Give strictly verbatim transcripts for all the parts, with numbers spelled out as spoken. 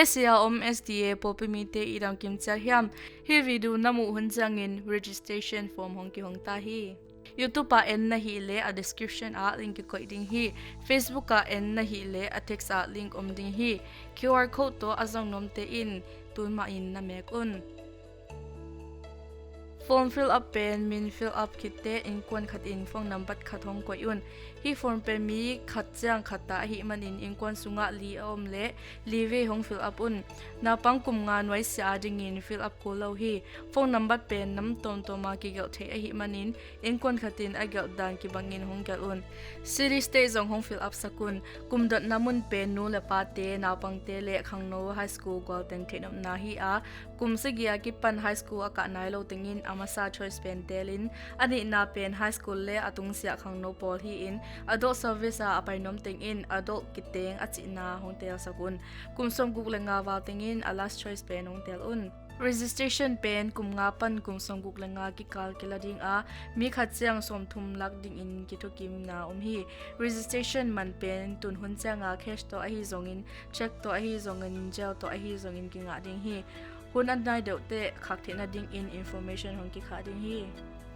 Asia om S D A pawlpi mite i dam kim ciat hiam? Hih video na muh hun ciangin registration form hong kihong ta hi. YouTube ah en na hih leh a description ah link kikoih ding hi. Facebook ah en na hih leh a text ah link om ding hi. Q R code tawh a zong nuamte in tun mah in na mek un. Form fill up pen min fill up khitte innkuan khat in phone nambat khat hong koih un. Hih form pen mi khat ciang khat ta ahih manin innkuan sungah li a om leh li vei hong fill up un. Naupang kum nga nuaisiah a dingin fill up kul lo hi. Phone nambat pen nam tawmtawm a kigelh theih ahih manin innkuan khat in a gelh dan kibangin hong gelh un. City state zong hong fill up sak un. Kum dotna mun pen nu le pate, naupangte le khangno high school gual teng theihnopna hi a, kum sagih a kipan high school a kah nai lo teng in a masa choice pen tel in, a nihna pen high school le a tungsiah khangno pawl hi in, adult service ah a pai nuam teng in adult kiteng a cihna hong telsak un. Kum sawmguk le nga val teng in a last choice pen hong tel un. Registration pen kum nga pan kum sawmguk le nga kikal kila ding a, mi khat ciang sawmthum lak dingin kithukimna om hi. Registration man pen tun hun cianga cash tawh ahi zongin, cheque tawh ahi zongin, zelle tawh ahi zongin kingah ding hi. Hun a nai deuh teh khak theihna dingin information hong kikhah ding hi.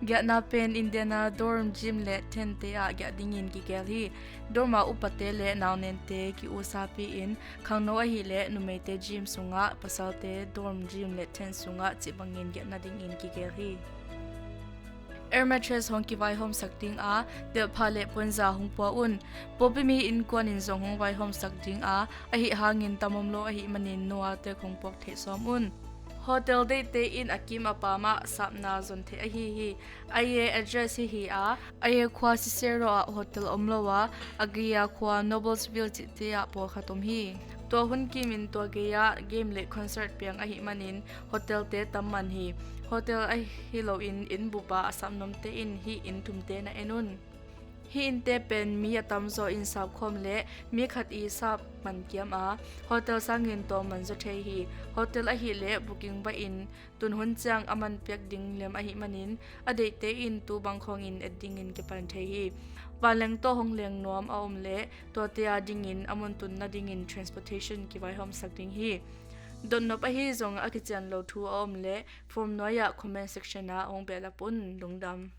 Giahna pen Indiana dorm, gym le tent te ah giah dingin kigel hi. Dorm ah upate le naunente ki-usapi in, khangno ahih leh numeite gym sungah, pasalte dorm, gym le tent sungah cih bangin giahna dingin kigel hi. Air mattress hong kivaihawmsak ding a, delhpha le puanza hong pua un. Pawlpi mi innkuan in zong hong vaihawmsak ding a, ahi hangin tam om lo ahih manin no a tek hong puak theih sawm un. Hotel deihte in a kim a pam ah sapna zon theih ahi hi. A ye address hi hi a, a ye khua Cicero ah hotel om lo a, a gei a khua Noblesville cihte ah pawlkhat om hi. Tua hun kimin tua gei ah game le concert piang ahih manin hotelte tam man hi. Hotel ahi loin inn bup a a sap nuamte in hih inn thumte na en un. Hih innte pen mi a tamzaw in sapkhawm le mi khat i sap man kiam a, hotel sangin tawm man zaw thei hi. Hotel ahih leh booking baih in tun hun ciang a man piak ding lem ahih manin a deihte in tu bang khawngin et dingin kipan thei hi. Vanleng tawh hong leng nuam a om leh tuate a dingin a mun tun nadingin transportation kivaihawmsak ding hi. Dotnop ahi zong a kician lo thu a om leh form nuai ah comment section ah hong behlap un. Lungdam.